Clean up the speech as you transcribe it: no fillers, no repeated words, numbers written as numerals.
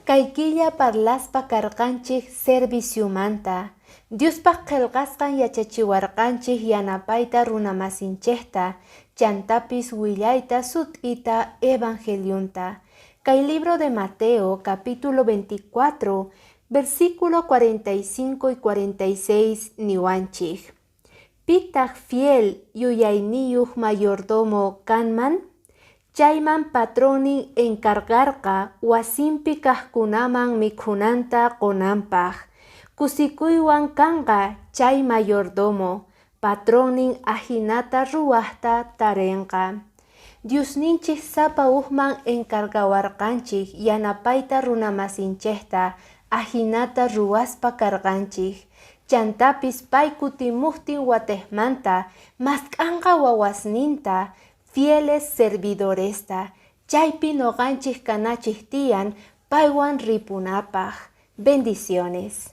Kay killa parlaspa karqanchik serviciomanta. Diospaq qillqasqan yachachiwarqanchik yanapayta runamasinchikta, chantapis willayta sut'ita evangelionta. Kay libro de Mateo, capítulo 24, versículo 45 y 46 niwanchik. Pitaq fiel yuyayniyuq mayordomo kanman? Chayman patronnin encargarqa wasinpi kaqkunaman mikhunanta qunanpaq. Kusikuywan kanqa chay mayordomo, patronnin ajinata ruwaqta tarinqa. Diosninchik sapa hukman encargawarqanchik yanapayta runamasinchikta, ajinata ruwaspa karqanchik. Chantapis pay kutimuqtin watiqmanta mask'anqa wawasninta, fieles servidoresta, chaypi ñuqanchik kanachik tiyan paywan ripunapaq. Bendiciones.